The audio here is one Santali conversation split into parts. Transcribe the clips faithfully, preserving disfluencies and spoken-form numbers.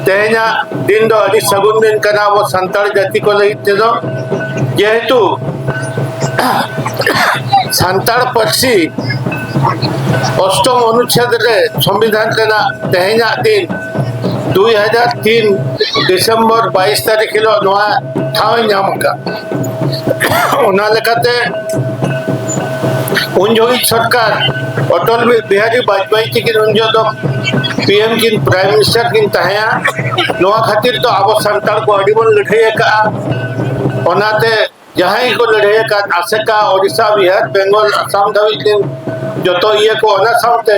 ᱛᱮᱦᱮᱧᱟᱜ ᱫᱤᱱ ᱫᱚ ᱟᱹᱰᱤ ᱥᱟᱹᱜᱩᱱ ᱫᱤᱱ ᱠᱟᱱᱟ ᱟᱵᱚ ᱥᱟᱱᱛᱟᱲ ᱡᱟᱹᱛᱤ ᱠᱚ ᱞᱟᱹᱜᱤᱫ ᱛᱮᱫᱚ, ᱡᱮᱦᱮᱛᱩ ᱥᱟᱱᱛᱟᱲ ᱯᱟᱹᱨᱥᱤ ᱚᱥᱴᱚᱢ ᱚᱱᱩᱪᱪᱷᱮᱫ ᱨᱮ ᱥᱚᱝᱵᱤᱫᱷᱟᱱ ᱨᱮᱱᱟᱜ ᱛᱮᱦᱮᱧᱟᱜ ᱫᱤᱱ ᱫᱩᱭ ᱦᱟᱡᱟᱨ ᱛᱤᱱ ᱰᱤᱥᱮᱢᱵᱚᱨ ᱵᱟᱭᱤᱥ ᱛᱟᱹᱨᱤᱠᱷ ᱦᱤᱞᱳᱜ ᱱᱚᱣᱟ ᱴᱷᱟᱶ ᱮ ᱧᱟᱢ ᱟᱠᱟᱫ᱾ ᱚᱱᱟ ᱞᱮᱠᱟᱛᱮ ᱩᱱ ᱡᱚᱦᱚᱜ ᱥᱚᱨᱠᱟᱨ ᱚᱴᱚᱞ ᱵᱤᱦᱟᱨᱤ ᱵᱟᱡᱽᱯᱮᱭᱤ ᱛᱤᱠᱤᱱ ᱩᱱ ᱡᱚᱦᱚᱜ ᱫᱚ ᱯᱤ ᱮᱢ ᱠᱤᱱ, ᱯᱨᱟᱭᱤᱢ ᱢᱤᱱᱤᱥᱴᱟᱨ ᱠᱤᱱ ᱛᱟᱦᱮᱸᱭᱟ᱾ ᱱᱚᱣᱟ ᱠᱷᱟᱹᱛᱤᱨ ᱫᱚ ᱟᱵᱚ ᱥᱟᱱᱛᱟᱲ ᱠᱚ ᱟᱹᱰᱤ ᱵᱚᱱ ᱞᱟᱹᱲᱦᱟᱹᱭ ᱟᱠᱟᱫᱼᱟ᱾ ᱚᱱᱟᱛᱮ ᱡᱟᱦᱟᱸᱭ ᱠᱚ ᱞᱟᱹᱲᱦᱟᱹᱭ ᱟᱠᱟᱫ ᱟᱥᱮᱠᱟ, ᱳᱰᱤᱥᱟ, ᱵᱤᱦᱟᱨ, ᱵᱮᱝᱜᱚᱞ, ᱟᱥᱟᱢ ᱫᱷᱟᱹᱵᱤᱡ ᱨᱮᱱ ᱡᱚᱛᱚ ᱤᱭᱟᱹ ᱠᱚ, ᱚᱱᱟ ᱥᱟᱶᱛᱮ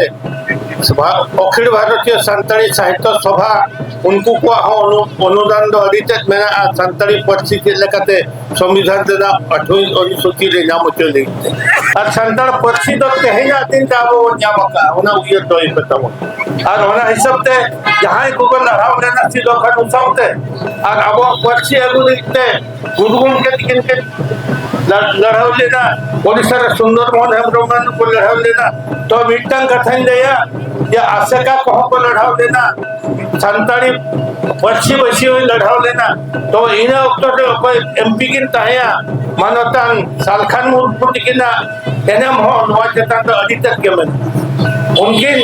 ᱵᱷᱟ-, ᱚᱠᱷᱤᱞ ᱵᱷᱟᱨᱚᱛᱤᱭᱚ ᱥᱟᱱᱛᱟᱲᱤ ᱥᱟᱦᱤᱛᱛᱚ ᱥᱚᱵᱷᱟ, ᱩᱱᱠᱩ ᱠᱚᱣᱟᱜ ᱦᱚᱸ ᱚᱱᱩ-, ᱚᱱᱩᱫᱟᱱ ᱫᱚ ᱟᱹᱰᱤ ᱛᱮᱫ ᱢᱮᱱᱟᱜᱼᱟ, ᱥᱟᱱᱛᱟᱲᱤ ᱯᱟᱹᱨᱥᱤ ᱪᱮᱫ ᱞᱮᱠᱟᱛᱮ ᱥᱚᱝᱵᱤᱫᱷᱟᱱ ᱨᱮᱱᱟᱜ ᱟᱹᱴᱷᱩᱭ ᱚᱱᱩᱥᱩᱪᱤ ᱨᱮ ᱧᱟᱢ ᱦᱚᱪᱚ ᱞᱟᱹᱜᱤᱫ ᱛᱮ᱾ ᱟᱨ ᱥᱟᱱᱛᱟᱲ ᱯᱟᱹᱨᱥᱤ ᱫᱚ ᱛᱮᱦᱮᱧᱟᱜ ᱫᱤᱱ ᱛᱮ ᱟᱵᱚ ᱵᱚᱱ ᱧᱟᱢ ᱟᱠᱟᱫᱼᱟ, ᱚᱱᱟ ᱩᱭᱦᱟᱹᱨ ᱫᱚᱦᱚᱭ ᱯᱮ ᱛᱟᱵᱚᱱ᱾ ᱟᱨ ᱚᱱᱟ ᱦᱤᱥᱟᱹᱵ ᱛᱮ ᱡᱟᱦᱟᱸᱭ ᱠᱚᱠᱚ ᱞᱟᱲᱦᱟᱣ ᱞᱮᱱᱟ ᱥᱤᱫᱩ ᱠᱟᱹᱱᱦᱩ ᱥᱟᱶᱛᱮ, ᱟᱨ ᱟᱵᱚᱣᱟᱜ ᱯᱟᱹᱨᱥᱤ ᱟᱹᱜᱩ ᱞᱟᱹᱜᱤᱫ ᱛᱮ ᱜᱩᱨᱩ ᱜᱚᱢᱠᱮ ᱛᱤᱠᱤᱱ ᱠᱤᱱ ᱞᱟ-, ᱞᱟᱲᱦᱟᱣ ᱞᱮᱱᱟ, ᱳᱰᱤᱥᱟ ᱨᱮ ᱥᱩᱱᱫᱚᱨ ᱢᱳᱦᱚᱱ ᱦᱮᱢᱵᱨᱚᱢ ᱠᱚ ᱞᱟᱲᱦᱟᱣ ᱞᱮᱱᱟ᱾ ᱛᱚ ᱢᱤᱫᱴᱟᱝ ᱠᱟᱛᱷᱟᱧ ᱞᱟᱹᱭᱟ ᱡᱮ ᱟᱥᱮᱠᱟ ᱠᱚᱦᱚᱸ ᱠᱚ ᱞᱟᱲᱦᱟᱣ ᱞᱮᱱᱟ, ᱥᱟᱱᱛᱟᱲᱤ ᱯᱟᱹᱨᱥᱤ ᱵᱟᱹᱭᱥᱤ ᱦᱚᱸᱭ ᱞᱟᱲᱦᱟᱣ ᱞᱮᱱᱟ᱾ ᱛᱚ ᱤᱱᱟᱹ ᱚᱠᱛᱚ ᱨᱮ ᱚᱠᱚᱭ ᱮᱢᱯᱤ ᱠᱤᱱ ᱛᱟᱦᱮᱸᱭᱟ, ᱢᱟᱱᱚᱛᱟᱱ ᱥᱟᱞᱠᱷᱟᱱ ᱢᱩᱨᱢᱩ ᱛᱤᱠᱤᱱᱟᱜ ᱮᱱᱮᱢ ᱦᱚᱸ ᱱᱚᱣᱟ ᱪᱮᱛᱟᱱ ᱫᱚ ᱟᱹᱰᱤ ᱛᱮᱫ ᱜᱮ ᱢᱮᱱᱟᱜᱼᱟ᱾ ᱩᱱᱠᱤᱱ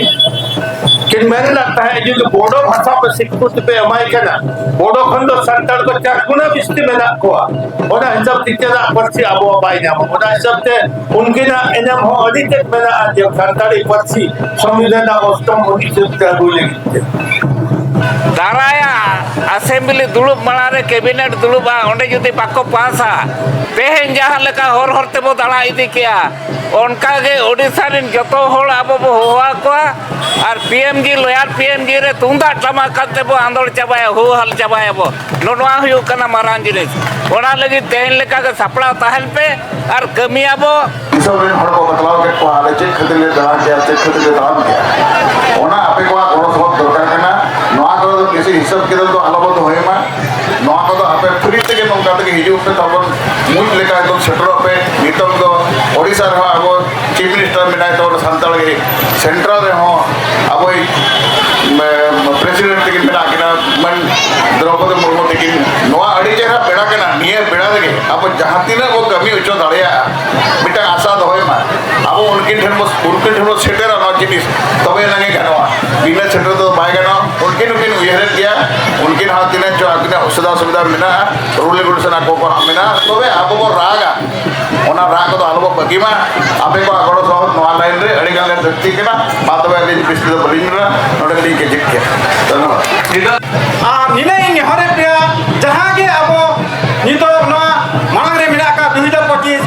ᱠᱤᱱ ᱢᱮᱱ ᱞᱮᱫ ᱛᱟᱦᱮᱸᱫ, ᱡᱩᱫᱤ ᱵᱳᱰᱳ ᱵᱷᱟᱥᱟ ᱯᱮ ᱥᱤᱠᱷᱱᱟᱹᱛ ᱯᱮ ᱮᱢᱟᱭ ᱠᱟᱱᱟ, ᱵᱳᱰᱳ ᱠᱷᱚᱱ ᱫᱚ ᱥᱟᱱᱛᱟᱲ ᱠᱚ ᱪᱟᱨ ᱜᱩᱱᱟ ᱵᱤᱥᱛᱤ ᱢᱮᱱᱟᱜ ᱠᱚᱣᱟ᱾ ᱚᱱᱟ ᱦᱤᱥᱟᱹᱵ ᱛᱮ ᱪᱮᱫᱟᱜ ᱯᱟᱹᱨᱥᱤ ᱟᱵᱚᱣᱟᱜ ᱵᱟᱭ ᱧᱟᱢᱟ? ᱚᱱᱟ ᱦᱤᱥᱟᱹᱵ ᱛᱮ ᱩᱱᱠᱤᱱᱟᱜ ᱮᱱᱮᱢ ᱦᱚᱸ ᱟᱹᱰᱤ ᱛᱮᱫ ᱢᱮᱱᱟᱜᱼᱟ, ᱡᱮ ᱥᱟᱱᱛᱟᱲᱤ ᱯᱟᱹᱨᱥᱤ ᱥᱚᱝᱵᱤᱫᱷᱟᱱ ᱨᱮᱱᱟᱜ ᱚᱥᱴᱚᱢ ᱚᱱᱩᱪᱪᱷᱮᱫ ᱛᱮ ᱟᱹᱜᱩᱭ ᱞᱟᱹᱜᱤᱫ ᱛᱮ᱾ ᱫᱟᱨᱟᱭᱟ ᱟᱥᱮᱢᱵᱞᱤ ᱫᱩᱲᱩᱵ ᱢᱟᱲᱟᱝ ᱨᱮ ᱠᱮᱵᱤᱱᱮᱴ ᱫᱩᱲᱩᱵᱼᱟ, ᱚᱸᱰᱮ ᱡᱩᱫᱤ ᱵᱟᱠᱚ ᱯᱟᱥᱟ, ᱛᱮᱦᱮᱧ ᱡᱟᱦᱟᱸ ᱞᱮᱠᱟ ᱦᱚᱨ ᱦᱚᱨ ᱛᱮᱵᱚ ᱫᱟᱬᱟ ᱤᱫᱤ ᱠᱮᱜᱼᱟ, ᱚᱱᱠᱟ ᱜᱮ ᱳᱰᱤᱥᱟ ᱨᱮᱱ ᱡᱚᱛᱚ ᱦᱚᱲ ᱟᱵᱚ ᱵᱚ ᱦᱚᱦᱚ ᱟᱠᱚᱣᱟ ᱟᱨ ᱯᱤ ᱮᱢ ᱡᱤ, ᱞᱚᱭᱟᱨ ᱯᱤ ᱮᱢ ᱡᱤ ᱨᱮ ᱛᱩᱢᱫᱟᱜ ᱴᱟᱢᱟᱠ ᱠᱟᱛᱮ ᱵᱚ ᱟᱸᱫᱳᱲ ᱪᱟᱵᱟᱭᱟ, ᱦᱩ ᱦᱟᱞ ᱪᱟᱵᱟᱭᱟᱵᱚ᱾ ᱱᱚᱜᱼᱚ ᱱᱚᱣᱟ ᱦᱩᱭᱩᱜ ᱠᱟᱱᱟ ᱢᱟᱨᱟᱝ ᱡᱤᱱᱤᱥ᱾ ᱚᱱᱟ ᱞᱟᱹᱜᱤᱫ ᱛᱮᱦᱮᱧ ᱞᱮᱠᱟ ᱜᱮ ᱥᱟᱯᱲᱟᱣ ᱛᱟᱦᱮᱱ ᱯᱮ ᱟᱨ ᱠᱟᱹᱢᱤᱭᱟᱵᱚ᱾ ᱫᱤᱥᱚᱢ ᱨᱮᱱ ᱦᱚᱲ ᱠᱚ ᱵᱟᱛᱞᱟᱣ ᱠᱮᱫ ᱠᱚᱣᱟ, ᱟᱞᱮ ᱪᱮᱫ ᱠᱷᱟᱹᱛᱤᱨ ᱞᱮ ᱫᱟᱬᱟ ᱠᱮᱭᱟ, ᱪᱮᱫ ᱠᱷᱟᱹᱛᱤᱨ ᱞᱮ ᱛᱟᱲᱟᱢ ᱠᱮᱭᱟ, ᱚᱱᱟ ᱟᱯᱮ ᱠᱚᱣᱟᱜ ᱜᱚᱲᱚ ᱥᱚᱯᱚᱦᱚᱫ ᱫᱚᱨᱠᱟᱨ ᱠᱟᱱᱟ᱾ ᱱᱚᱣᱟ ᱠᱚᱨᱮ ᱫᱚ ᱠᱤᱪᱷᱩ ᱦᱤᱥᱟᱹᱵ ᱠᱤᱛᱟᱹᱵ ᱫᱚ ᱟᱞᱚ ᱵᱚ ᱫᱚᱦᱚᱭ ᱢᱟ᱾ ᱱᱚᱣᱟ ᱠᱚᱫᱚ ᱟᱯᱮ ᱯᱷᱨᱤ ᱛᱮᱜᱮ ᱱᱚᱝᱠᱟ ᱛᱮᱜᱮ ᱦᱤᱡᱩᱜ ᱯᱮ, ᱛᱟᱵᱚᱱ ᱢᱩᱸᱡ ᱞᱮᱠᱟ ᱮᱠᱫᱚᱢ ᱥᱮᱴᱮᱨᱚᱜ ᱯᱮ᱾ ᱱᱤᱛᱚᱝ ᱫᱚ ᱳᱰᱤᱥᱟ ᱨᱮᱦᱚᱸ ᱟᱵᱚ ᱪᱤᱯ ᱢᱤᱱᱤᱥᱴᱟᱨ ᱢᱮᱱᱟᱭ ᱛᱟᱵᱚᱱᱟ ᱥᱟᱱᱛᱟᱲ ᱜᱮ, ᱥᱮᱱᱴᱨᱟᱞ ᱨᱮᱦᱚᱸ ᱟᱵᱚᱭᱤᱡ ᱯᱨᱮᱥᱤᱰᱮᱱᱴ ᱛᱟᱹᱠᱤᱱ ᱢᱮᱱᱟᱜ ᱠᱤᱱᱟ, ᱢᱟᱱ ᱫᱨᱚᱣᱯᱚᱫᱤ ᱢᱩᱨᱢᱩ ᱛᱟᱹᱠᱤᱱ᱾ ᱱᱚᱣᱟ ᱟᱹᱰᱤ ᱪᱮᱦᱨᱟ ᱵᱮᱲᱟ ᱠᱟᱱᱟ᱾ ᱱᱤᱭᱟᱹ ᱵᱮᱲᱟ ᱨᱮᱜᱮ ᱟᱵᱚ ᱡᱟᱦᱟᱸ ᱛᱤᱱᱟᱹᱜ ᱵᱚ ᱠᱟᱹᱢᱤ ᱦᱚᱪᱚ ᱫᱟᱲᱮᱭᱟᱜᱼᱟ, ᱢᱤᱫᱴᱟᱝ ᱟᱥᱟ ᱫᱚᱦᱚᱭ ᱢᱟ᱾ ᱟᱵᱚ ᱩᱱᱠᱤᱱ ᱴᱷᱮᱱ ᱵᱚ, ᱩᱱᱠᱤᱱ ᱴᱷᱮᱱ ᱵᱚ ᱥᱮᱴᱮᱨᱟ ᱱᱚᱣᱟ ᱡᱤᱱᱤᱥ, ᱛᱚᱵᱮ ᱮᱱᱟᱝ ᱜᱮ ᱜᱟᱱᱚᱜᱼᱟ᱾ ᱵᱤᱱᱟᱹ ᱥᱮᱴᱮᱨ ᱫᱚ ᱵᱟᱭ ᱜᱟᱱᱚᱜᱼᱟ᱾ ᱩᱱᱠᱤᱱ ᱦᱚᱸᱠᱤᱱ ᱩᱭᱦᱟᱹᱨᱮᱫ ᱜᱮᱭᱟ, ᱩᱱᱠᱤᱱ ᱦᱚᱸ ᱛᱤᱱᱟᱹᱜ ᱪᱚ ᱟᱹᱠᱤᱱᱟᱜ ᱚᱥᱩᱵᱤᱫᱷᱟ ᱥᱩᱵᱤᱫᱷᱟ ᱢᱮᱱᱟᱜᱼᱟ, ᱨᱩᱞ ᱨᱮᱜᱩᱞᱮᱥᱚᱱ ᱟᱠᱚ ᱠᱚᱣᱟᱜ ᱢᱮᱱᱟᱜᱼᱟ, ᱛᱚᱵᱮ ᱟᱵᱚ ᱵᱚ ᱨᱟᱜᱟ᱾ ᱚᱱᱟ ᱨᱟᱜ ᱠᱚᱫᱚ ᱟᱞᱚ ᱵᱚ ᱵᱟᱹᱜᱤ ᱢᱟ᱾ ᱟᱯᱮ ᱠᱚᱣᱟᱜ ᱜᱚᱲᱚ ᱥᱚᱦᱚᱫ ᱱᱚᱣᱟ ᱞᱟᱭᱤᱱ ᱨᱮ ᱟᱹᱰᱤ ᱜᱟᱱ ᱜᱮ ᱞᱟᱹᱠᱛᱤ ᱠᱟᱱᱟ᱾ ᱢᱟ ᱛᱚᱵᱮ ᱟᱹᱞᱤᱧ ᱵᱮᱥᱤ ᱫᱚ ᱵᱟᱹᱞᱤᱧ ᱢᱮᱱᱟ, ᱱᱚᱰᱮ ᱜᱮᱞᱤᱧ ᱠᱮᱪᱮᱫ ᱠᱮᱫᱟ᱾ ᱫᱷᱚᱱᱱᱚᱵᱟᱫ᱾ ᱟᱨ ᱱᱤᱱᱟᱹᱜ ᱤᱧ ᱱᱮᱦᱚᱨᱮᱫ ᱯᱮᱭᱟ, ᱡᱟᱦᱟᱸ ᱜᱮ ᱟᱵᱚ ᱱᱤᱛᱚᱜ ᱱᱚᱣᱟ ᱢᱟᱲᱟᱝ ᱨᱮ ᱢᱮᱱᱟᱜ ᱫᱩ ᱦᱟᱡᱟᱨ ᱯᱚᱸᱪᱤᱥ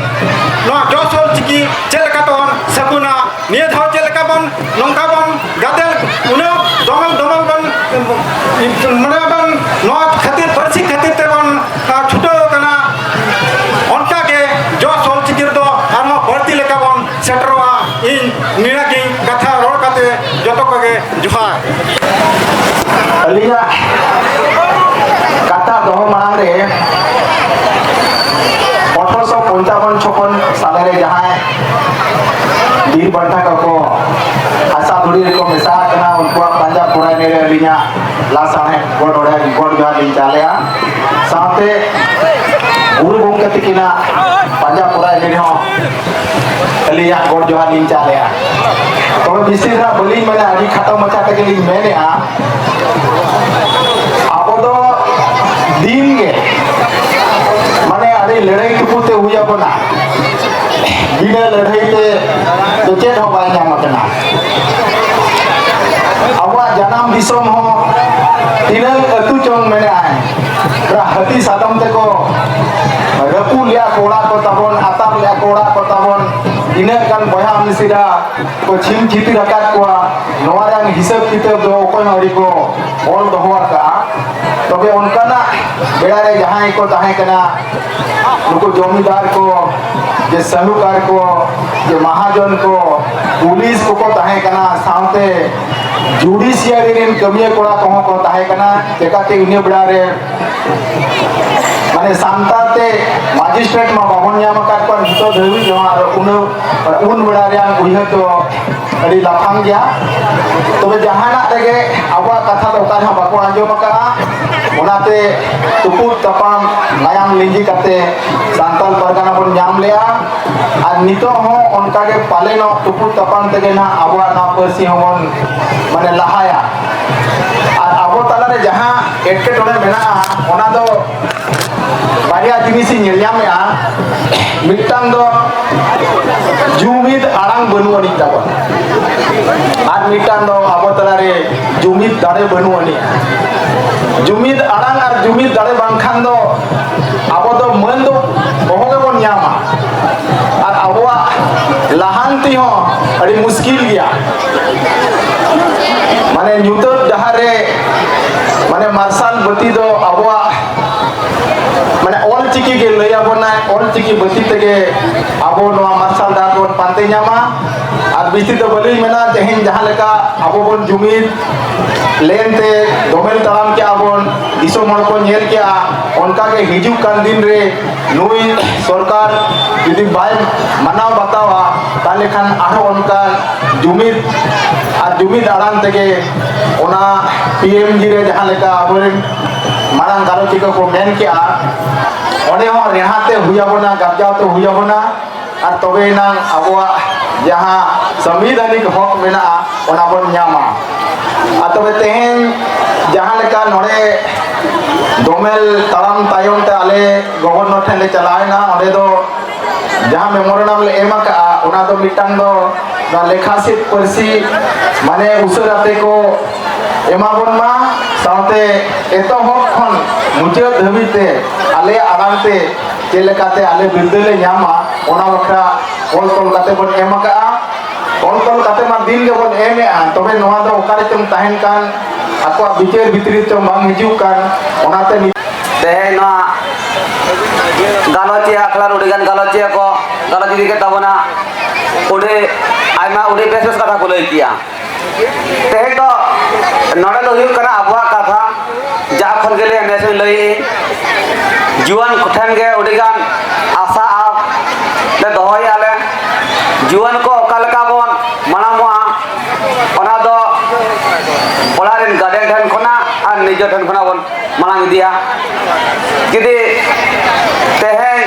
ᱱᱚᱣᱟ ᱡᱚᱥ ᱚᱞ ᱪᱤᱠᱤ ᱪᱮᱫ ᱞᱮᱠᱟ ᱛᱮᱵᱚᱱ ᱥᱟᱹᱜᱩᱱᱟ, ᱱᱤᱭᱟᱹ ᱫᱷᱟᱣ ᱪᱮᱫ ᱞᱮᱠᱟ ᱵᱚᱱ ᱱᱚᱝᱠᱟ ᱵᱚᱱ ᱜᱟᱫᱮᱞ ᱩᱱᱟᱹᱜ ᱫᱚᱢᱮᱞ ᱫᱚᱢᱮᱞ ᱵᱚᱱ ᱢᱟᱱᱮ ᱵᱚᱱ ᱱᱚᱣᱟ ᱠᱷᱟᱹᱛᱤᱨ ᱯᱟᱹᱨᱥᱤ ᱠᱷᱟᱹᱛᱤᱨ ᱛᱮᱵᱚᱱ ᱟᱨ ᱪᱷᱩᱴᱟᱹᱣ ᱟᱠᱟᱱᱟ᱾ ᱚᱱᱠᱟᱜᱮ ᱡᱚᱥ ᱚᱞᱪᱤᱠᱤ ᱨᱮᱫᱚ ᱟᱨᱦᱚᱸ ᱵᱟᱹᱲᱛᱤ ᱞᱮᱠᱟ ᱵᱚᱱ ᱥᱮᱴᱮᱨᱚᱜᱼᱟ᱾ ᱤᱧ ᱱᱤᱭᱟᱹᱜᱤᱧ ᱠᱟᱛᱷᱟ ᱨᱚᱲ ᱠᱟᱛᱮ ᱡᱚᱛᱚ ᱠᱚᱜᱮ ᱡᱚᱦᱟᱨ᱾ ᱟᱹᱞᱤᱧᱟᱜ ᱠᱟᱛᱷᱟ ᱫᱚᱦᱚ ᱢᱟᱲᱟᱝ ᱨᱮ ᱟᱴᱷᱨᱚᱥᱚ ᱯᱚᱧᱪᱟᱵᱚᱱ ᱪᱷᱚᱯᱚᱱ ᱥᱟᱞᱮ ᱨᱮ ᱡᱟᱦᱟᱸᱭ ᱵᱤᱨ ᱵᱟᱱᱴᱟ ᱠᱚᱠᱚ ᱦᱟᱥᱟ ᱫᱷᱩᱲᱤ ᱨᱮᱠᱚ ᱢᱮᱥᱟ ᱟᱠᱟᱱᱟ, ᱩᱱᱠᱩᱣᱟᱜ ᱯᱟᱸᱡᱟ ᱯᱚᱨᱟᱭ ᱨᱮ ᱟᱹᱞᱤᱧᱟᱜ ᱞᱟᱥᱟᱲᱦᱮᱫ ᱜᱚᱰ ᱚᱲᱟᱜ ᱜᱚᱰ ᱡᱚᱦᱟᱨ ᱞᱤᱧ ᱪᱟᱞᱮᱜᱼᱟ᱾ ᱥᱟᱶᱛᱮ ᱜᱩᱨᱩ ᱜᱚᱢᱠᱮ ᱛᱟᱹᱠᱤᱱᱟᱜ ᱯᱟᱸᱡᱟ ᱯᱚᱨᱟᱭ ᱨᱮᱦᱚᱸ ᱟᱹᱞᱤᱧᱟᱜ ᱜᱚᱰ ᱡᱚᱦᱟᱨ ᱞᱤᱧ ᱪᱟᱞᱮᱜᱼᱟ᱾ ᱛᱚᱵᱮ ᱵᱮᱥᱤ ᱫᱷᱟᱨᱟ ᱵᱟᱹᱞᱤᱧ ᱢᱮᱱᱟ, ᱟᱹᱰᱤ ᱠᱷᱟᱴᱚ ᱢᱟᱪᱷᱟ ᱛᱮᱜᱮ ᱞᱤᱧ ᱢᱮᱱᱮᱜᱼᱟ᱾ ᱟᱵᱚ ᱫᱚ ᱫᱤᱱ ᱜᱮ ᱢᱟᱱᱮ ᱟᱹᱰᱤ ᱞᱟᱹᱲᱦᱟᱹᱭ ᱛᱩᱯᱩ ᱛᱮ ᱦᱩᱭ ᱟᱵᱚᱱᱟ᱾ ᱵᱤᱱᱟᱹ ᱞᱟᱹᱲᱦᱟᱹᱭ ᱛᱮ ᱫᱚ ᱪᱮᱫ ᱦᱚᱸ ᱵᱟᱭ ᱧᱟᱢ ᱟᱠᱟᱱᱟ᱾ ᱟᱵᱚᱣᱟᱜ ᱡᱟᱱᱟᱢ ᱫᱤᱥᱚᱢ ᱦᱚᱸ ᱛᱤᱱᱟᱹᱜ ᱟᱹᱛᱩ ᱪᱚᱝ ᱢᱮᱱᱟᱜᱼᱟ, ᱦᱟᱹᱛᱤ ᱥᱟᱫᱚᱢ ᱛᱮᱠᱚ ᱨᱟᱹᱯᱩᱫ ᱞᱮᱜᱼᱟ ᱠᱚ ᱚᱲᱟᱜ ᱠᱚ ᱛᱟᱵᱚᱱ, ᱟᱛᱟᱨ ᱞᱮᱜᱼᱟ ᱠᱚ ᱚᱲᱟᱜ ᱠᱚ ᱛᱟᱵᱚᱱ, ᱛᱤᱱᱟᱹᱜ ᱜᱟᱱ ᱵᱚᱭᱦᱟ ᱢᱤᱥᱤᱨᱟ ᱠᱚ ᱪᱷᱤᱢ ᱪᱷᱤᱛᱤᱨ ᱟᱠᱟᱫ ᱠᱚᱣᱟ᱾ ᱱᱚᱣᱟ ᱨᱮᱭᱟᱜ ᱦᱤᱥᱟᱹᱵ ᱠᱤᱛᱟᱹᱵ ᱫᱚ ᱚᱠᱚᱭ ᱦᱚᱸ ᱟᱹᱣᱨᱤ ᱠᱚ ᱚᱞ ᱫᱚᱦᱚ ᱟᱠᱟᱫᱼᱟ᱾ ᱛᱚᱵᱮ ᱚᱱᱠᱟᱱᱟᱜ ᱵᱮᱲᱟ ᱨᱮ ᱡᱟᱦᱟᱸᱭ ᱠᱚ ᱛᱟᱦᱮᱸ ᱠᱟᱱᱟ, ᱱᱩᱠᱩ ᱡᱚᱢᱤᱫᱟᱨ ᱠᱚ, ᱡᱮ ᱥᱟᱹᱦᱩᱠᱟᱨ ᱠᱚ, ᱡᱮ ᱢᱟᱦᱟᱡᱚᱱ ᱠᱚ, ᱯᱩᱞᱤᱥ ᱠᱚᱠᱚ ᱛᱟᱦᱮᱸ ᱠᱟᱱᱟ, ᱥᱟᱶᱛᱮ ᱡᱩᱰᱤᱥᱤᱭᱟᱨᱤ ᱨᱮᱱ ᱠᱟᱹᱢᱤᱭᱟᱹ ᱠᱚᱲᱟ ᱠᱚᱦᱚᱸ ᱠᱚ ᱛᱟᱦᱮᱸ ᱠᱟᱱᱟ᱾ ᱪᱮᱠᱟᱛᱮ ᱤᱱᱟᱹ ᱵᱮᱲᱟ ᱨᱮ ᱢᱟᱱᱮ ᱥᱟᱱᱛᱟᱲ ᱛᱮ ᱢᱟᱡᱤᱥᱴᱨᱮᱴ ᱢᱟ ᱵᱟᱵᱚᱱ ᱧᱟᱢ ᱟᱠᱟᱫ ᱠᱚᱣᱟ ᱱᱤᱛᱚᱜ ᱫᱷᱟᱹᱵᱤᱡ ᱦᱚᱸ, ᱟᱨ ᱩᱱᱟᱹᱜ ᱩᱱ ᱵᱮᱲᱟ ᱨᱮᱭᱟᱜ ᱩᱭᱦᱟᱹᱨ ᱫᱚ ᱟᱹᱰᱤ ᱞᱟᱯᱷᱟᱝ ᱜᱮᱭᱟ᱾ ᱛᱚᱵᱮ ᱡᱟᱦᱟᱱᱟᱜ ᱨᱮᱜᱮ ᱟᱵᱚᱣᱟᱜ ᱠᱟᱛᱷᱟ ᱫᱚ ᱚᱠᱟ ᱨᱮᱦᱚᱸ ᱵᱟᱠᱚ ᱟᱸᱡᱚᱢ ᱟᱠᱟᱫᱼᱟ᱾ ᱚᱱᱟᱛᱮ ᱛᱩᱯᱩᱫ ᱛᱟᱯᱟᱢ ᱢᱟᱭᱟᱢ ᱞᱤᱸᱡᱤ ᱠᱟᱛᱮ ᱥᱟᱱᱛᱟᱲ ᱯᱟᱨᱜᱟᱱᱟ ᱵᱚᱱ ᱧᱟᱢ ᱞᱮᱜᱼᱟ᱾ ᱟᱨ ᱱᱤᱛᱚᱜ ᱦᱚᱸ ᱚᱱᱠᱟᱜᱮ ᱯᱟᱞᱮᱱᱚᱜ ᱛᱩᱯᱩᱫ ᱛᱟᱯᱟᱢ ᱛᱮᱜᱮ ᱱᱟᱦᱟᱜ ᱟᱵᱚᱣᱟᱜ ᱱᱚᱣᱟ ᱯᱟᱹᱨᱥᱤ ᱦᱚᱸᱵᱚᱱ ᱢᱟᱱᱮ ᱞᱟᱦᱟᱭᱟ᱾ ᱟᱨ ᱟᱵᱚ ᱛᱟᱞᱟᱨᱮ ᱡᱟᱦᱟᱸ ᱮᱴᱠᱮᱴᱚᱬᱮ ᱢᱮᱱᱟᱜᱼᱟ, ᱚᱱᱟ ᱫᱚ ᱵᱟᱨᱭᱟ ᱡᱤᱱᱤᱥᱤᱧ ᱧᱮᱞ ᱧᱟᱢᱮᱜᱼᱟ᱾ ᱢᱤᱫᱴᱟᱝ ᱫᱚ ᱡᱩᱢᱤᱫ ᱟᱲᱟᱝ ᱵᱟᱹᱱᱩᱜ ᱟᱹᱱᱤᱡ ᱛᱟᱵᱚᱱ, ᱟᱨ ᱢᱤᱫᱴᱟᱝ ᱫᱚ ᱟᱵᱚ ᱛᱟᱞᱟᱨᱮ ᱡᱩᱢᱤᱫ ᱫᱟᱲᱮ ᱵᱟᱹᱱᱩᱜ ᱟᱹᱱᱤᱡ᱾ ᱡᱩᱢᱤᱫ ᱟᱲᱟᱝ ᱟᱨ ᱡᱩᱢᱤᱫ ᱫᱟᱲᱮ ᱵᱟᱝᱠᱷᱟᱱ ᱫᱚ ᱟᱵᱚ ᱫᱚ ᱢᱟᱹᱱ ᱫᱚ ᱚᱦᱚ ᱜᱮᱵᱚᱱ ᱵᱟᱹᱛᱤ ᱫᱚ ᱟᱵᱚᱣᱟᱜ, ᱢᱟᱱᱮ, ᱚᱞ ᱪᱤᱠᱤ ᱜᱮ ᱞᱟᱹᱭ ᱟᱵᱚᱱᱟᱭ᱾ ᱚᱞ ᱪᱤᱠᱤ ᱵᱟᱹᱛᱤ ᱛᱮᱜᱮ ᱟᱵᱚ ᱱᱚᱣᱟ ᱢᱟᱨᱥᱟᱞ ᱰᱟᱦᱟᱨ ᱵᱚᱱ ᱯᱟᱱᱛᱮ ᱧᱟᱢᱟ᱾ ᱟᱨ ᱵᱮᱥᱤ ᱫᱚ ᱵᱟᱹᱞᱤᱧ ᱢᱮᱱᱟ, ᱛᱮᱦᱮᱧ ᱡᱟᱦᱟᱸ ᱞᱮᱠᱟ ᱟᱵᱚ ᱵᱚᱱ ᱡᱩᱢᱤᱫ ᱞᱮᱱᱛᱮ ᱫᱚᱢᱮᱞ ᱛᱟᱲᱟᱢ ᱠᱮᱜᱼᱟ ᱵᱚᱱ, ᱫᱤᱥᱚᱢ ᱦᱚᱲ ᱠᱚ ᱧᱮᱞ ᱠᱮᱜᱼᱟ, ᱚᱱᱠᱟ ᱜᱮ ᱦᱤᱡᱩᱜ ᱠᱟᱱ ᱫᱤᱱ ᱨᱮ ᱱᱩᱭ ᱥᱚᱨᱠᱟᱨ ᱡᱩᱫᱤ ᱵᱟᱭ ᱢᱟᱱᱟᱣ ᱵᱟᱛᱟᱣᱟ, ᱛᱟᱦᱚᱞᱮ ᱠᱷᱟᱱ ᱟᱨᱦᱚᱸ ᱚᱱᱠᱟ ᱡᱩᱢᱤᱫ ᱟᱨ ᱡᱩᱢᱤᱫ ᱟᱲᱟᱝ ᱛᱮᱜᱮ ᱚᱱᱟ ᱯᱤ ᱮᱢ ᱡᱤ ᱨᱮ ᱡᱟᱦᱟᱸ ᱞᱮᱠᱟ ᱟᱵᱚᱨᱮᱱ ᱢᱟᱨᱟᱝ ᱜᱟᱞᱚᱪᱤᱭᱟᱹ ᱠᱚ ᱢᱮᱱ ᱠᱮᱜᱼᱟ, ᱚᱸᱰᱮ ᱦᱚᱸ ᱨᱮᱦᱟ ᱛᱮ ᱦᱩᱭ ᱟᱵᱚᱱᱟ, ᱜᱟᱨᱡᱟᱣ ᱛᱮ ᱦᱩᱭ ᱟᱵᱚᱱᱟ, ᱟᱨ ᱛᱚᱵᱮ ᱮᱱᱟᱝ ᱟᱵᱚᱣᱟᱜ ᱡᱟᱦᱟᱸ ᱥᱚᱝᱵᱤᱫᱷᱟᱱᱤᱠ ᱦᱚᱠ ᱢᱮᱱᱟᱜᱼᱟ, ᱚᱱᱟ ᱵᱚᱱ ᱧᱟᱢᱟ᱾ ᱟᱨ ᱛᱚᱵᱮ ᱛᱮᱦᱮᱧ ᱡᱟᱦᱟᱸ ᱞᱮᱠᱟ ᱱᱚᱰᱮ ᱫᱚᱢᱮᱞ ᱛᱟᱲᱟᱢ ᱛᱟᱭᱚᱢ ᱛᱮ ᱟᱞᱮ ᱜᱚᱵᱷᱚᱨᱱᱚᱨ ᱴᱷᱮᱱ ᱞᱮ ᱪᱟᱞᱟᱣᱮᱱᱟ, ᱚᱸᱰᱮ ᱫᱚ ᱡᱟᱦᱟᱸ ᱢᱮᱢᱳᱨᱮᱱᱰᱟᱢ ᱞᱮ ᱮᱢ ᱟᱠᱟᱫᱼᱟ, ᱚᱱᱟ ᱫᱚ ᱢᱤᱫᱴᱟᱝ ᱫᱚ ᱱᱚᱣᱟ ᱞᱮᱠᱷᱟ ᱥᱤᱫ ᱯᱟᱹᱨᱥᱤ, ᱢᱟᱱᱮ, ᱩᱥᱟᱹᱨᱟ ᱛᱮᱠᱚ ᱮᱢᱟ ᱵᱚᱱ ᱢᱟ, ᱥᱟᱶᱛᱮ ᱮᱛᱚᱦᱚᱵ ᱠᱷᱚᱱ ᱢᱩᱪᱟᱹᱫ ᱫᱷᱟᱹᱵᱤᱡ ᱛᱮ ᱟᱞᱮᱭᱟᱜ ᱟᱲᱟᱝ ᱛᱮ ᱪᱮᱫ ᱞᱮᱠᱟᱛᱮ ᱟᱞᱮ ᱵᱤᱨᱫᱟᱹ ᱞᱮ ᱧᱟᱢᱟ, ᱚᱱᱟ ᱵᱟᱠᱷᱨᱟ ᱚᱞ ᱛᱚᱞ ᱠᱟᱛᱮ ᱵᱚᱱ ᱮᱢ ᱟᱠᱟᱫᱼᱟ᱾ ᱚᱞ ᱛᱚᱞ ᱠᱟᱛᱮ ᱢᱟ ᱫᱤᱱ ᱜᱮᱵᱚᱱ ᱮᱢᱮᱫᱼᱟ, ᱛᱚᱵᱮ ᱱᱚᱣᱟ ᱫᱚ ᱚᱠᱟ ᱨᱮᱪᱚᱝ ᱛᱟᱦᱮᱱ ᱠᱟᱱ, ᱟᱠᱚᱣᱟᱜ ᱵᱤᱪᱟᱹᱨ ᱵᱷᱤᱛᱨᱤ ᱪᱚᱝ ᱵᱟᱝ ᱦᱤᱡᱩᱜ ᱠᱟᱱ, ᱚᱱᱟᱛᱮ ᱱᱤᱛ ᱛᱮᱦᱮᱧ ᱱᱚᱣᱟ ᱜᱟᱞᱚᱪᱤᱭᱟᱹ ᱟᱠᱷᱲᱟ ᱨᱮ ᱟᱹᱰᱤᱜᱟᱱ ᱜᱟᱞᱚᱪᱤᱭᱟᱹ ᱠᱚ ᱜᱟᱞᱚᱪ ᱤᱫᱤ ᱠᱮᱫ ᱛᱟᱵᱚᱱᱟ᱾ ᱟᱹᱰᱤ ᱟᱭᱢᱟ, ᱟᱹᱰᱤ ᱵᱮᱥ ᱵᱮᱥ ᱠᱟᱛᱷᱟ ᱠᱚ ᱞᱟᱹᱭ ᱠᱮᱜᱼᱟ᱾ ᱛᱮᱦᱮᱧ ᱫᱚ ᱱᱚᱰᱮ ᱫᱚ ᱦᱩᱭᱩᱜ ᱠᱟᱱᱟ ᱟᱵᱚᱣᱟᱜ ᱠᱟᱛᱷᱟ, ᱡᱟᱦᱟᱸ ᱠᱷᱚᱱ ᱜᱮᱞᱮ ᱱᱮᱥ ᱤᱧ ᱞᱟᱹᱭᱮᱫ, ᱡᱩᱣᱟᱹᱱ ᱠᱚᱴᱷᱮᱱ ᱜᱮ ᱟᱹᱰᱤᱜᱟᱱ ᱟᱥᱟ ᱟᱨ ᱞᱮ ᱫᱚᱦᱚᱭᱮᱫᱼᱟ ᱞᱮ᱾ ᱡᱩᱣᱟᱹᱱ ᱠᱚ ᱚᱠᱟ ᱞᱮᱠᱟ ᱵᱚᱱ ᱢᱟᱲᱟᱝᱚᱜᱼᱟ, ᱚᱱᱟ ᱫᱚ ᱚᱲᱟᱜ ᱨᱮᱱ ᱜᱟᱨᱰᱮᱱ ᱴᱷᱮᱱ ᱠᱷᱚᱱᱟᱜ ᱟᱨ ᱱᱤᱡᱮ ᱴᱷᱮᱱ ᱠᱷᱚᱱᱟᱜ ᱵᱚᱱ ᱢᱟᱲᱟᱝ ᱤᱫᱤᱭᱟ᱾ ᱡᱩᱫᱤ ᱛᱮᱦᱮᱧ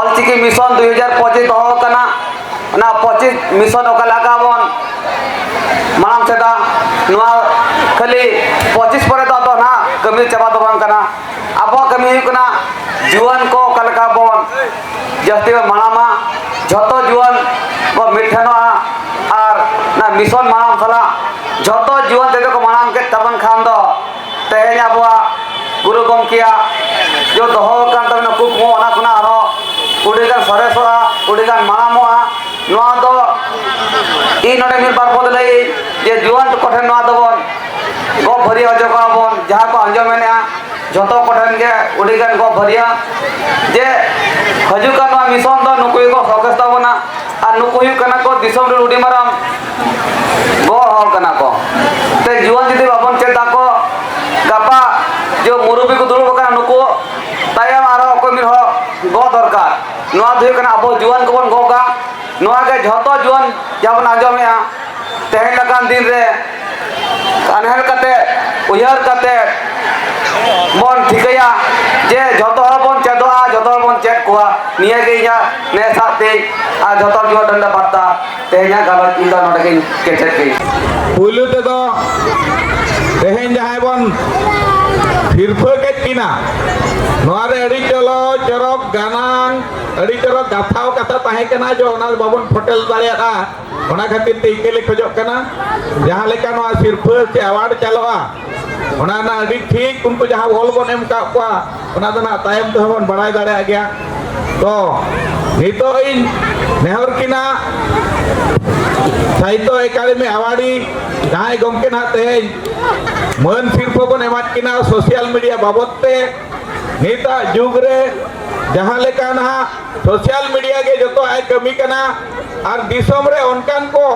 ᱚᱞᱪᱤᱠᱤ ᱢᱤᱥᱚᱱ ᱫᱩᱭ ᱦᱟᱡᱟᱨ ᱯᱚᱸᱪᱤᱥ ᱫᱚᱦᱚ ᱟᱠᱟᱱᱟ, ᱚᱱᱟ ᱯᱚᱸᱪᱤᱥ ᱢᱤᱥᱚᱱ ᱚᱠᱟ ᱞᱮᱠᱟ ᱵᱚᱱ ᱢᱟᱲᱟᱝ ᱥᱮᱫᱟ, ᱱᱚᱣᱟ ᱠᱷᱟᱹᱞᱤ ᱯᱚᱸᱪᱤᱥ ᱯᱚᱨᱮ ᱫᱚ ᱟᱫᱚ ᱱᱟᱦᱟᱜ ᱠᱟᱹᱢᱤ ᱪᱟᱵᱟ ᱫᱚ ᱵᱟᱝ ᱠᱟᱱᱟ᱾ ᱟᱵᱚᱣᱟᱜ ᱠᱟᱹᱢᱤ ᱦᱩᱭᱩᱜ ᱠᱟᱱᱟ ᱡᱩᱣᱟᱹᱱ ᱠᱚ ᱚᱠᱟ ᱞᱮᱠᱟ ᱵᱚᱱ ᱡᱟᱹᱥᱛᱤ ᱵᱚᱱ ᱢᱟᱲᱟᱝᱟ, ᱡᱷᱚᱛᱚ ᱡᱩᱣᱟᱹᱱ ᱠᱚ ᱢᱤᱫ ᱴᱷᱮᱱᱚᱜᱼᱟ ᱟᱨ ᱚᱱᱟ ᱢᱤᱥᱚᱱ ᱢᱟᱲᱟᱝ ᱥᱟᱞᱟᱜ ᱡᱷᱚᱛᱚ ᱡᱩᱣᱟᱹᱱ ᱛᱮᱫᱚ ᱠᱚ ᱢᱟᱲᱟᱝ ᱠᱮᱫ ᱛᱟᱵᱚᱱ ᱠᱷᱟᱱ ᱫᱚ ᱛᱮᱦᱮᱧ ᱟᱵᱚᱣᱟᱜ ᱜᱩᱨᱩ ᱜᱚᱢᱠᱮᱭᱟᱜ ᱡᱚ ᱫᱚᱦᱚ ᱟᱠᱟᱱ ᱛᱟᱵᱚᱱᱟ ᱠᱩᱠᱢᱩ, ᱚᱱᱟ ᱠᱷᱚᱱᱟᱜ ᱟᱨᱦᱚᱸ ᱟᱹᱰᱤᱜᱟᱱ ᱥᱚᱨᱮᱥᱚᱜᱼᱟ, ᱟᱹᱰᱤᱜᱟᱱ ᱢᱟᱲᱟᱝᱚᱜᱼᱟ᱾ ᱱᱚᱣᱟ ᱫᱚ ᱤᱧ ᱱᱚᱰᱮ ᱢᱤᱫ ᱵᱟᱨ ᱯᱚᱫ ᱞᱟᱹᱭ ᱡᱮ ᱡᱩᱣᱟᱹᱱ ᱠᱚᱴᱷᱮᱱ ᱱᱚᱣᱟ ᱫᱚᱵᱚᱱ ᱵᱷᱟᱹᱨᱭᱟᱹ ᱦᱚᱪᱚ ᱠᱚᱣᱟ ᱵᱚᱱ, ᱡᱟᱦᱟᱸ ᱠᱚ ᱟᱸᱡᱚᱢ ᱮᱱᱮᱜᱼᱟ, ᱡᱷᱚᱛᱚ ᱠᱚᱴᱷᱮᱱ ᱜᱮ ᱟᱹᱰᱤ ᱜᱟᱱ ᱠᱚ ᱵᱷᱟᱹᱨᱭᱟᱹ ᱡᱮ ᱦᱤᱡᱩᱜ ᱠᱟᱱ ᱱᱚᱣᱟ mission ᱫᱚ ᱱᱩᱠᱩ ᱜᱮᱠᱚ ᱥᱚᱠᱥᱮᱥ ᱛᱟᱵᱚᱱᱟ᱾ ᱟᱨ ᱱᱩᱠᱩ ᱦᱩᱭᱩᱜ ᱠᱟᱱᱟ ᱠᱚ ᱫᱤᱥᱚᱢ ᱨᱮᱱ ᱟᱹᱰᱤ ᱢᱟᱨᱟᱝ ᱜᱚᱲ ᱦᱚᱲ ᱠᱟᱱᱟ ᱠᱚ᱾ ᱛᱮ ᱡᱩᱣᱟᱹᱱ ᱡᱩᱫᱤ ᱵᱟᱵᱚᱱ ᱪᱮᱫ ᱟᱠᱚ, ᱜᱟᱯᱟ ᱡᱮ ᱢᱩᱨᱩᱵᱤ ᱠᱚ ᱫᱩᱲᱩᱵ ᱟᱠᱟᱱᱟ, ᱱᱩᱠᱩ ᱛᱟᱭᱚᱢ ᱟᱨᱚ ᱚᱠᱚᱭ ᱢᱤᱫ ᱦᱚᱲ ᱜᱚ ᱫᱚᱨᱠᱟᱨ᱾ ᱱᱚᱣᱟ ᱫᱚ ᱦᱩᱭᱩᱜ ᱠᱟᱱᱟ ᱟᱵᱚ ᱡᱩᱣᱟᱹᱱ ᱠᱚᱵᱚᱱ ᱜᱚᱜᱟ᱾ ᱱᱚᱣᱟ ᱜᱮ ᱡᱷᱚᱛᱚ ᱡᱩᱣᱟᱹᱱ ᱡᱟᱦᱟᱸ ᱵᱚᱱ ᱟᱸᱡᱚᱢᱮᱜᱼᱟ, ᱛᱮᱦᱮᱧ ᱞᱮᱠᱟᱱ ᱫᱤᱱ ᱨᱮ ᱟᱱᱦᱮᱞ ᱠᱟᱛᱮ, ᱩᱭᱦᱟᱹᱨ ᱠᱟᱛᱮ ᱵᱚᱱ ᱴᱷᱤᱠᱟᱹᱭᱟ ᱡᱮ ᱡᱷᱚᱛᱚ ᱦᱚᱲ ᱵᱚᱱ ᱪᱮᱫᱚᱜᱼᱟ, ᱡᱷᱚᱛᱚ ᱦᱚᱲ ᱵᱚᱱ ᱪᱮᱫ ᱠᱚᱣᱟ᱾ ᱱᱤᱭᱟᱹ ᱜᱮ ᱤᱧᱟᱹᱜ ᱱᱮᱥᱟᱜ ᱛᱤᱧ ᱟᱨ ᱡᱷᱚᱛᱚ ᱦᱚᱲ ᱡᱩᱣᱟᱹᱱ ᱴᱷᱮᱱ ᱞᱮ ᱵᱟᱨᱛᱟ᱾ ᱛᱮᱦᱮᱧᱟᱜ ᱜᱟᱞᱚᱪ ᱤᱧ ᱫᱚ ᱱᱚᱰᱮ ᱜᱤᱧ ᱠᱮᱪᱮᱫ ᱠᱮᱫ᱾ ᱯᱩᱭᱞᱩ ᱛᱮᱫᱚ ᱛᱮᱦᱮᱧ ᱡᱟᱦᱟᱸᱭ ᱵᱚᱱ ᱥᱤᱨᱯᱷᱟᱹ ᱠᱮᱫ ᱠᱤᱱᱟ, ᱱᱚᱣᱟ ᱨᱮ ᱟᱹᱰᱤ ᱪᱚᱞᱚ ᱪᱚᱨᱚᱠ ᱜᱟᱱᱟᱝ, ᱟᱹᱰᱤ ᱪᱚᱨᱚᱠ ᱜᱟᱛᱷᱟᱣ ᱠᱟᱛᱷᱟ ᱛᱟᱦᱮᱸ ᱠᱟᱱᱟ, ᱡᱮ ᱚᱱᱟ ᱵᱟᱵᱚᱱ ᱯᱷᱚᱴᱮᱞ ᱫᱟᱲᱮᱭᱟᱜᱼᱟ᱾ ᱚᱱᱟ ᱠᱷᱟᱹᱛᱤᱨ ᱛᱮ ᱤᱠᱟᱹ ᱞᱮ ᱠᱷᱚᱡᱚᱜ ᱠᱟᱱᱟ, ᱡᱟᱦᱟᱸ ᱞᱮᱠᱟ ᱱᱚᱣᱟ ᱥᱤᱨᱯᱷᱟᱹ ᱥᱮ ᱟᱣᱟᱨᱰ ᱪᱟᱞᱟᱜᱼᱟ, ᱚᱱᱟ ᱨᱮᱱᱟᱜ ᱟᱹᱰᱤ ᱴᱷᱤᱠ ᱩᱱᱠᱩ ᱡᱟᱦᱟᱸ ᱚᱞ ᱵᱚᱱ ᱮᱢ ᱟᱠᱟᱫ ᱠᱚᱣᱟ, ᱚᱱᱟ ᱫᱚ ᱱᱟᱜ ᱛᱟᱭᱚᱢ ᱛᱮᱦᱚᱸ ᱵᱚᱱ ᱵᱟᱲᱟᱭ ᱫᱟᱲᱮᱭᱟᱜ ᱜᱮᱭᱟ᱾ ᱛᱚ ᱱᱤᱛᱚᱜ ᱤᱧ ᱱᱮᱦᱚᱨ ᱠᱤᱱᱟ, ᱥᱟᱦᱤᱛᱛᱚ ᱮᱠᱟᱰᱮᱢᱤ ᱟᱣᱟᱨᱰᱤ ᱡᱟᱦᱟᱸᱭ ᱜᱚᱢᱠᱮ ᱱᱟᱜ ᱛᱮᱦᱮᱧ ᱢᱟᱹᱱ ᱥᱤᱨᱯᱷᱟᱹ ᱵᱚᱱ ᱮᱢᱟᱫ ᱠᱤᱱᱟ ᱥᱳᱥᱟᱞ ᱢᱤᱰᱤᱭᱟ ᱵᱟᱵᱚᱫ ᱛᱮ, ᱱᱤᱛᱟᱜ ᱡᱩᱜᱽ ᱨᱮ ᱡᱟᱦᱟᱸ ᱞᱮᱠᱟ ᱱᱟᱦᱟᱜ ᱥᱳᱥᱟᱞ ᱢᱤᱰᱤᱭᱟ ᱜᱮ ᱡᱚᱛᱚᱣᱟᱜ ᱮ ᱠᱟᱹᱢᱤ ᱠᱟᱱᱟ, ᱟᱨ ᱫᱤᱥᱚᱢ ᱨᱮ ᱚᱱᱠᱟᱱ ᱠᱚ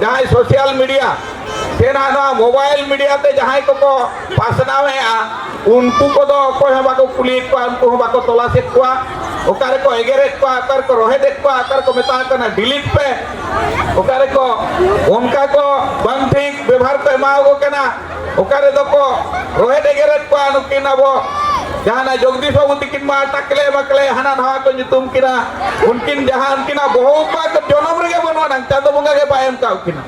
ᱡᱟᱦᱟᱸᱭ ᱥᱳᱥᱟᱞ ᱢᱤᱰᱤᱭᱟ ᱥᱮ ᱱᱟᱦᱟᱜ ᱱᱚᱣᱟ ᱢᱳᱵᱟᱭᱤᱞ ᱢᱤᱰᱤᱭᱟ ᱛᱮ ᱡᱟᱦᱟᱸᱭ ᱠᱚᱠᱚ ᱯᱟᱥᱱᱟᱣᱮᱫᱼᱟ, ᱩᱱᱠᱩ ᱠᱚᱫᱚ ᱚᱠᱚᱭ ᱦᱚᱸ ᱵᱟᱠᱚ ᱠᱩᱞᱤᱭᱮᱫ ᱠᱚᱣᱟ, ᱩᱱᱠᱩ ᱦᱚᱸ ᱵᱟᱠᱚ ᱛᱚᱞᱟᱥᱮᱫ ᱠᱚᱣᱟ, ᱚᱠᱟ ᱨᱮᱠᱚ ᱮᱜᱮᱨᱮᱫ ᱠᱚᱣᱟ, ᱚᱠᱟ ᱨᱮᱠᱚ ᱨᱚᱦᱮᱫᱮᱫ ᱠᱚᱣᱟ, ᱚᱠᱟ ᱨᱮᱠᱚ ᱢᱮᱛᱟ ᱠᱚ ᱠᱟᱱᱟ ᱰᱤᱞᱤᱴ ᱯᱮ, ᱚᱠᱟ ᱨᱮᱠᱚ ᱚᱱᱠᱟ ᱠᱚ ᱵᱟᱝ ᱴᱷᱤᱠ ᱵᱮᱵᱷᱟᱨ ᱠᱚ ᱮᱢᱟᱣᱟᱠᱚ ᱠᱟᱱᱟ, ᱚᱠᱟ ᱨᱮᱫᱚ ᱠᱚ ᱨᱚᱦᱮᱫ ᱮᱜᱮᱨᱮᱫ ᱠᱚᱣᱟ ᱱᱩᱠᱤᱱ ᱟᱵᱚ ᱡᱟᱦᱟᱱᱟᱜ ᱡᱚᱜᱽᱫᱤᱥ ᱵᱟᱹᱵᱩ ᱛᱤᱠᱤᱱ ᱢᱟ ᱴᱟᱠᱞᱮ ᱢᱟᱠᱞᱮ ᱦᱟᱱᱟ ᱱᱟᱣᱟ ᱠᱚ ᱧᱩᱛᱩᱢ ᱠᱤᱱᱟ, ᱩᱱᱠᱤᱱ ᱡᱟᱦᱟᱸ ᱩᱱᱠᱤᱱᱟᱜ ᱵᱚᱦᱚᱜ ᱩᱯᱟ ᱠᱚ ᱡᱚᱱᱚᱢ ᱨᱮᱜᱮ ᱵᱟᱹᱱᱩᱜ ᱟᱱᱟᱝ, ᱪᱟᱸᱫᱚ ᱵᱚᱸᱜᱟ ᱜᱮ ᱵᱟᱭ ᱮᱢ ᱠᱟᱜ ᱠᱤᱱᱟ,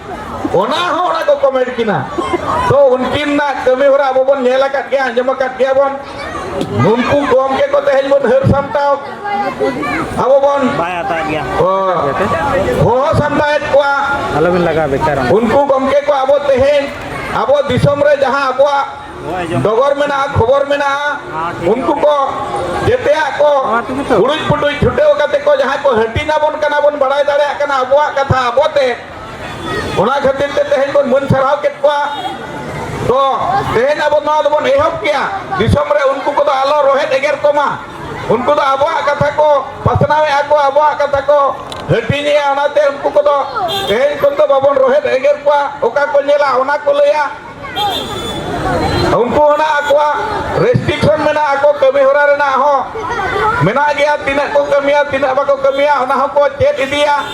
ᱚᱱᱟ ᱦᱚᱸ ᱚᱱᱟ ᱠᱚ ᱠᱚᱢᱮᱱᱴ ᱠᱤᱱᱟ᱾ ᱛᱚ ᱩᱱᱠᱤᱱᱟᱜ ᱠᱟᱹᱢᱤ ᱦᱚᱨᱟ ᱟᱵᱚ ᱵᱚᱱ ᱧᱮᱞ ᱟᱠᱟᱫ ᱜᱮᱭᱟ, ᱟᱸᱡᱚᱢ ᱟᱠᱟᱫ ᱜᱮᱭᱟ ᱵᱚᱱ᱾ ᱱᱩᱠᱩ ᱜᱚᱢᱠᱮ ᱠᱚ ᱛᱮᱦᱮᱧ ᱵᱚᱱ ᱦᱟᱹᱨ ᱥᱟᱢᱴᱟᱣ, ᱟᱵᱚ ᱵᱚᱱ ᱵᱟᱭ ᱦᱟᱛᱟᱣ ᱜᱮᱭᱟ᱾ ᱚ, ᱦᱚᱦᱚ ᱥᱟᱢᱴᱟᱣᱮᱫ ᱠᱚᱣᱟ᱾ ᱟᱞᱚᱵᱤᱱ ᱞᱟᱜᱟᱣᱟ ᱵᱮᱠᱟᱨ ᱚᱱᱟ᱾ ᱩᱱᱠᱩ ᱜᱚᱢᱠᱮ ᱠᱚ ᱟᱵᱚ ᱛᱮᱦᱮᱧ ᱟᱵᱚ ᱫᱤᱥᱚᱢ ᱨᱮ ᱡᱟᱦᱟᱸ ᱟᱵᱚᱣᱟᱜ ᱰᱚᱜᱚᱨ ᱢᱮᱱᱟᱜᱼᱟ, ᱠᱷᱚᱵᱚᱨ ᱢᱮᱱᱟᱜᱼᱟ, ᱩᱱᱠᱩ ᱠᱚ ᱡᱮᱛᱮᱭᱟᱜ ᱠᱚ ᱱᱚᱣᱟ ᱛᱮᱜᱮ ᱛᱚ᱾ ᱦᱩᱲᱩᱡ ᱯᱩᱴᱩᱡ ᱪᱷᱩᱴᱟᱹᱣ ᱠᱟᱛᱮ ᱠᱚ ᱡᱟᱦᱟᱸᱭ ᱠᱚ ᱦᱟᱹᱴᱤᱧ ᱟᱵᱚᱱ ᱠᱟᱱᱟ, ᱵᱚᱱ ᱵᱟᱲᱟᱭ ᱫᱟᱲᱮᱭᱟᱜ ᱠᱟᱱᱟ ᱟᱵᱚᱣᱟᱜ ᱠᱟᱛᱷᱟ ᱟᱵᱚᱛᱮ᱾ ᱚᱱᱟ ᱠᱷᱟᱹᱛᱤᱨ ᱛᱮ ᱛᱮᱦᱮᱧ ᱵᱚᱱ ᱢᱟᱹᱱ ᱥᱟᱨᱦᱟᱣ ᱠᱮᱫ ᱠᱚᱣᱟ᱾ ᱛᱚ ᱛᱮᱦᱮᱧ ᱟᱵᱚ ᱱᱚᱣᱟ ᱫᱚᱵᱚᱱ ᱮᱦᱚᱵ ᱠᱮᱭᱟ᱾ ᱫᱤᱥᱚᱢ ᱨᱮ ᱩᱱᱠᱩ ᱠᱚᱫᱚ ᱟᱞᱚ ᱨᱚᱦᱮᱫ ᱮᱜᱮᱨ ᱠᱚᱢᱟ᱾ ᱩᱱᱠᱩ ᱫᱚ ᱟᱵᱚᱣᱟᱜ ᱠᱟᱛᱷᱟ ᱠᱚ ᱯᱟᱥᱱᱟᱣᱮᱫᱼᱟ ᱠᱚ, ᱟᱵᱚᱣᱟᱜ ᱠᱟᱛᱷᱟ ᱠᱚ ᱦᱟᱹᱴᱤᱧᱮᱜᱼᱟ᱾ ᱚᱱᱟᱛᱮ ᱩᱱᱠᱩ ᱠᱚᱫᱚ ᱛᱮᱦᱮᱧ ᱠᱷᱚᱱ ᱫᱚ ᱵᱟᱵᱚᱱ ᱨᱚᱦᱮᱫ ᱮᱜᱮᱨ ᱠᱚᱣᱟ᱾ ᱚᱠᱟ ᱠᱚ ᱧᱮᱞᱟ ᱚᱱᱟ ᱠᱚ ᱞᱟᱹᱭᱟ᱾ ᱩᱱᱠᱩ ᱦᱚᱸ ᱟᱠᱚᱣᱟᱜ ᱨᱮᱥᱴᱨᱤᱠᱥᱚᱱ ᱢᱮᱱᱟᱜᱼᱟ, ᱟᱠᱚ ᱠᱟᱹᱢᱤ ᱦᱚᱨᱟ ᱨᱮᱱᱟᱜ ᱦᱚᱸ ᱢᱮᱱᱟᱜ ᱜᱮᱭᱟ᱾ ᱛᱤᱱᱟᱹᱜ ᱠᱚ ᱠᱟᱹᱢᱤᱭᱟ, ᱛᱤᱱᱟᱹᱜ ᱵᱟᱠᱚ ᱠᱟᱹᱢᱤᱭᱟ, ᱚᱱᱟ ᱦᱚᱸᱠᱚ ᱪᱮᱫ ᱤᱫᱤᱭᱟ᱾